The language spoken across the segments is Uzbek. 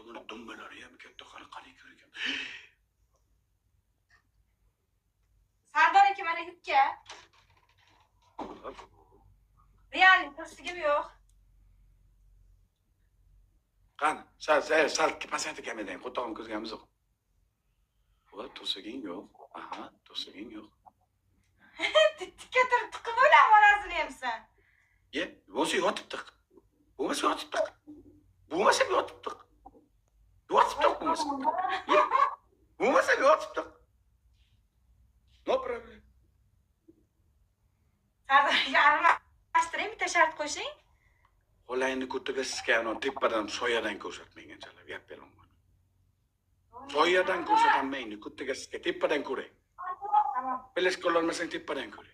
Buni dumbalari ham katta, qani qani ekan. Sardor aka mana yubka. Real tursigim yo'q. Qani, sal sal sal pasaytir kamerani, qo'tog'im ko'zgamiz yo'q. Voy, tursiging yo'q. Aha, tursiging yo'q. Tikka turib tiqib o'lam orasini yemsan. Ye, bo'lsa yotib tiq. Bo'lmasa yotib tiq. Bo'lmasa yotib tiq. Yotib tiq bo'lmasa. Ye, bo'lmasa yotib tiq. No problem. Sardor aka almashtiring, bitta shart qo'shing. Xolangni ko'tiga sizga ana tepadan soyadan ko'rsat menga chalab gap beraman. Soyadan ko'rsataman endi ko'tiga sizga tepadan ko'ray. Tamam. Bilishga ololmasang tepadan ko'ray.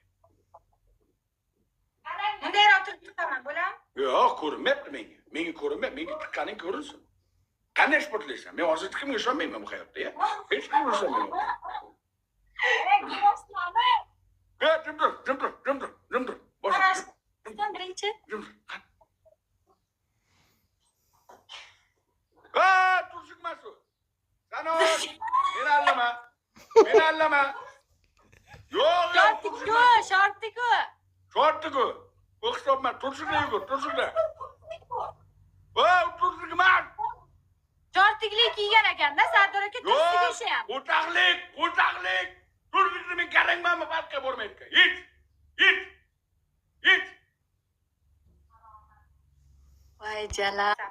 Bundayroq turib tiqaman, bo'ladimi? Yo'q, ko'rinmayapti menga. Menga ko'rinmayapti, menga tiqqaning ko'rinsin. Qanday sportlaysan? Men hozir hech kimga ishonmayman bu hayotda, ya. Hech kimga ishonmayman. Ya, jim tur, jim tur, jim tur, jim tur. Bosh. Qarashdan birinchi. Jim tur. Qani. Ha, turshuk emas u. Sanor, meni aldama. Meni aldama. Yo'q, yo'q, turshuk Shortiku, emas. shortiku. Shortiku. Bu hisob emas, turshukda yugur, turshukda. Va, turshuk emas. Shortikli kiygan ekanda Sardor aka tursigi Yo'q, o'sha ham. qo'taqlik, qo'taqlik. Turshukni men garangmanmi farqqa bormaydi. Hech, hech, hech. Voy jalal.